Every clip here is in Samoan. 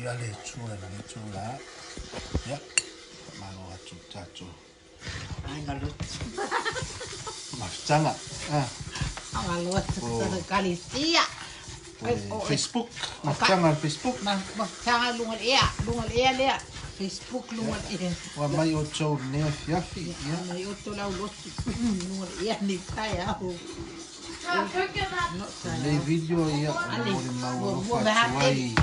Faamanuia le Atua i lenei itula. Ia, faamalo atu i tatou Aiga lotu. Mafutaga. Ah. Faamalo atu oh. Ekalesia. Facebook, mafutaga le Facebook. Mafutaga luga le ea, luga le ea lea. Facebook luga le ea. Ua mai outou i lenei afiafi. Ia mai outou lau lotu. Luga le ea ni taeao. Lenei video ia o molimau alofa atu ai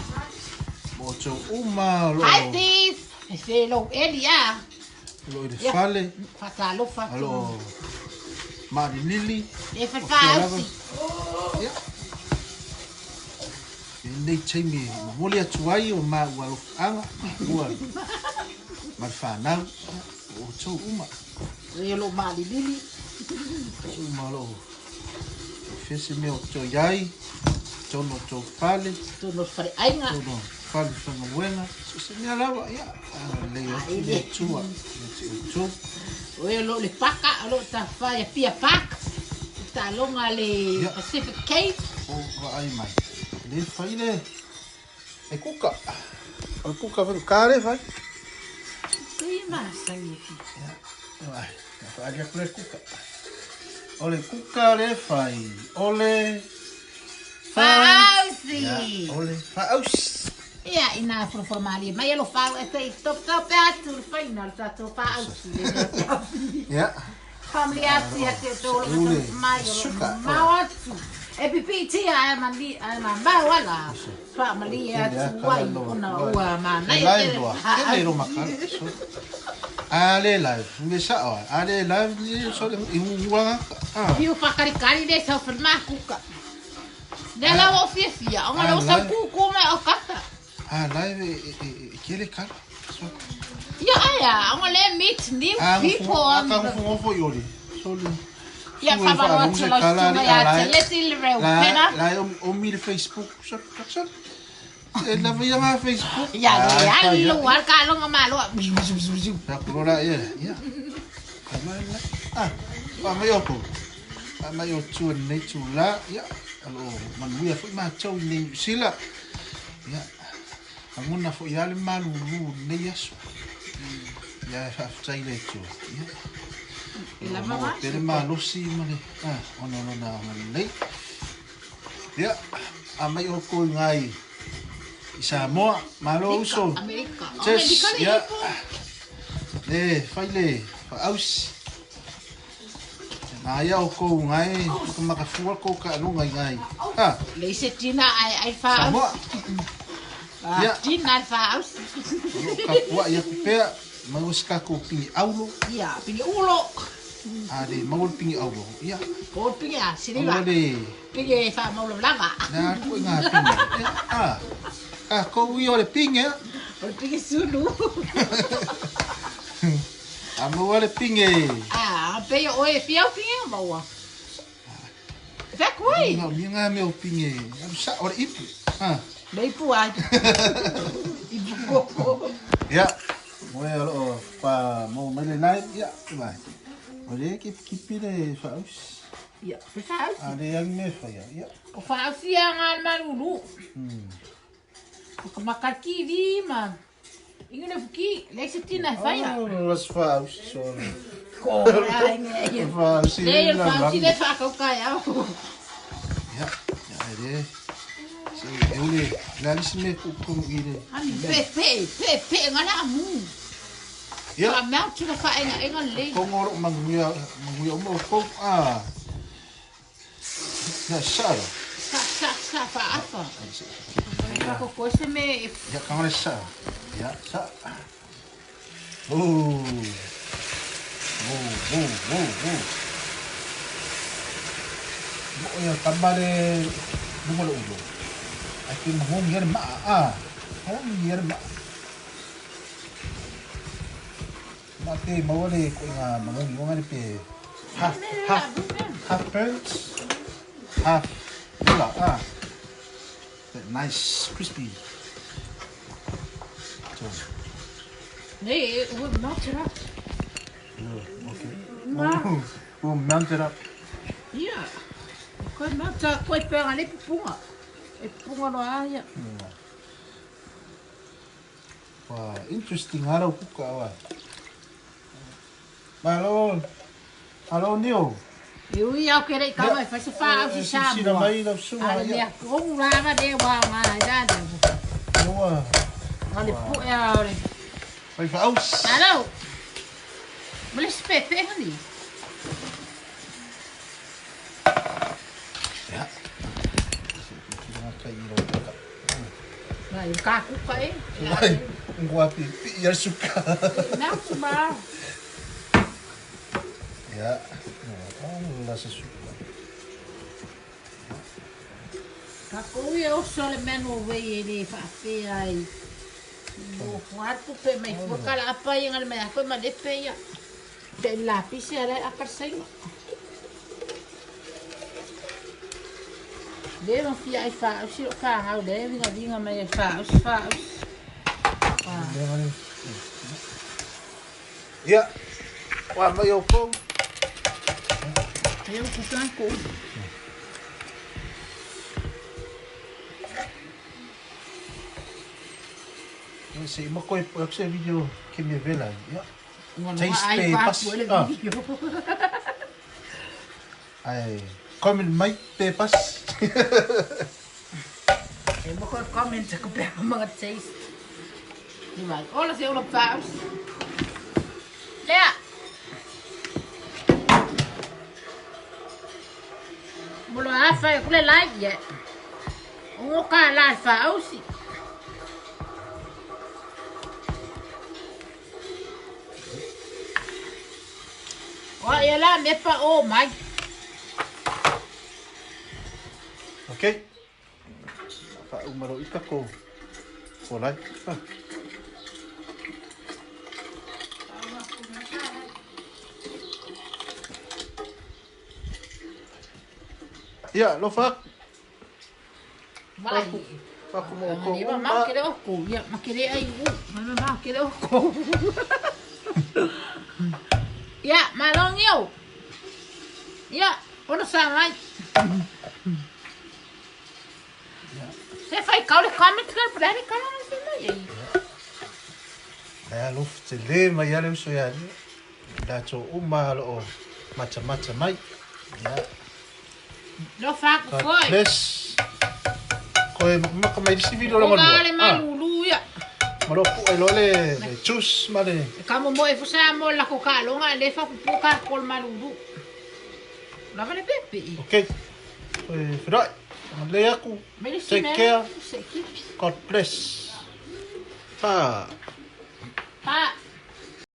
mo outou uma o lo Hi sis! E whēlou eli a. O lo i le fale. Whatalofa atu. O lo maalilili. E whawhaausi. Ia. Lenei taimi e momoli atu ai o maua alofaaga ua ma le whanau o outou uma. E lo maalilili. Uma o lo fia se mea o tou iai, tonu o tou fale. Tonu o fale aiga. Tonu o fale faigaluega. So se mea lava, ia, agalelei atu le Atua ia te outou. O e o lo o le paka, o lo o tawhai a Pia Park, i taaloga a le Pacific Cave. O vaai mai, le fai le, e kuka. O le kuka foi ka le fai. Te masani e fia. Ia, vai, whaali atu le kuka. O le kuka le fai, o le Faausi. Ia, o le faausi. Ia, ina folafolamalie mai alofa au e te i topetope atu le faina o le tatou faausi le mea. Ia. Family atu ia te outou o lo o mai o lo o mamao atu. E pipiitia ae mali ae mamao ala. Faamalie atu ai ona ua manaia tele le faausi. A le live, me sao a le live ni so i nguanga. Fiu whakarikari le sau whanmakuka. Lea la o fiafia, o ngā o sau kūkū mai o kata. A live e kele kala. So. Ia aia, o ngā le meet new people on the... A ka ngofo i ori. So le... Ia whamaro atu lau stunga ia te leti le reo pena. La o mi le Facebook. So, so. E lava ia ngā Facebook. Ia, ia, ia, ia, ka longa maloa. Ia, kurora, ia, ia. Ah, pa mai o Pa mai o tua nei tū la. Ia, alo manuia foi mātou i nei Sila. Ia, angona foi ale malulu nei aso. Ia, e whaafetai le atua. Ia. E lava ma. Pere malosi ma le, ah, ona lona ngalelei. Ia, a mai o ko i ngai i Samoa, malo uso. Amerika. Tess, Amerika le ia. ipo. Le, fai le, whaausi. Nā ia o kou ngai, whakamakafua kou ka alonga i ngai. Ah. Le ise tina ai ai whaausi. Samoa. Ah, Ia. tina ai whaausi. O lo ka pua ia kupea, mau o se kākou pingi aulo. Ia, pingi ulo. A le maua le pingi aulo. Ia. Po pingi a, siliva. Maua le... Pingi e whaamaula lava. Nā koe ngā pingi. Ia, ah. Kākou ia o le pingi, a. O le pingi sulu. A maua le pingi. Ah, pe o e fia o pingi o maua. Whea koe? Ngā mea ngā mea o pingi. Alu sa, o le ipu. Ah. Le ipu ai. Ipu koko. Ia. Moe o loo pa mo mai le nai. Ia, vai. O le kipi kipi le whaausi. Ia, fe whaausi. A le angi me whaia. Ia. O whaausi a ngā maruru. O ka makakiri ma. Inga fuki, le se tina whaia. Oh, las whaausi. So. Ko ora inge ia. Whaausi. Le whaausi le whakau kai au. Ia, ia e le. Se e ule, la lisi me kukumu i le. Ani pe pe pe pe ngana amu. Ia. Ka mea tuna whaenga enga le. Kongo ro manguia, manguia o mo kou. Ah. Ia, sara. Sa sa sa whaafa. Ka ko se me Ia, kangare sa. Ia, sa. Oh. Oh, oh, oh, oh. Mo ia tamale lunga le ulo. Ai pe mangongi ia le maa. Ah. Hongi ia le maa. Ma te maua le ko ngā mangongi o ngā pe half half half burnt half ula. Ah. That nice crispy. So, Ne, we melt it up. yeah, okay. Ma. We'll mount it up. Ia. Koe melt up, koe pēnga le pupunga. E pupunga loa ia. Ua interesting lava lau kuka aua. Malo, alo Nio. E ui au ke lei kama e fai se wha au si Silasila Samoa. mai lau susuga. A le mea tonu lava lea ua aoga ai la lea. Ua. O le puʻe a o le. Fai faausi. Malo. Ma le isi pepe hani. Ia. Mai ka kuka e. Mai, ua pipi ia suka. Na ma. Ia. La se suka. Ka kou e oso le manu o wei e le whaapea ai. Mo fuatu pe mai fua kala apa ia ngale mai apo ma lepe ia. Te lapisi ala apa sainga. Le ma fia ai fa usi o ka ngau le vinga vinga mai fa usi fa usi. Ia. Wa mai o kou. Ia ku ka ko. Se ma koe po se video ke me vela. Ia. Taste pe pas. Ai comment mai pe pas. E mo koe comment ko pe mga taste. Ni mai. Ola se ola paus. Lea. Molo afa e kule like ye. O ka la fa ausi. O ia la me pa o mai. Okay. Fa umaro i kako. Ko lai. Ia, lo fa. Mai. Fa ko mo ko. Ma ma ke le o ko. Ia, ma ke le ai u. Ma ma ke le o ko. Ia, ma long yo. Ia, ona sa mai. Se fai kau le comment ka pre ka na se mai. Ia lo te le mai ale uso ia. La to uma lo o mata mata mai. Ia. Lo fa ko foi. Bless. Koe maka mai si video lo ngalo. Le malulu ia. Malo pu e lo le chus ma le. Ka mo mo e fusa mo la ko ka longa le fa pu ka kol malulu. La va le pepe. Okay. Koe frai. Le aku. Take care. God bless. Pa. Pa.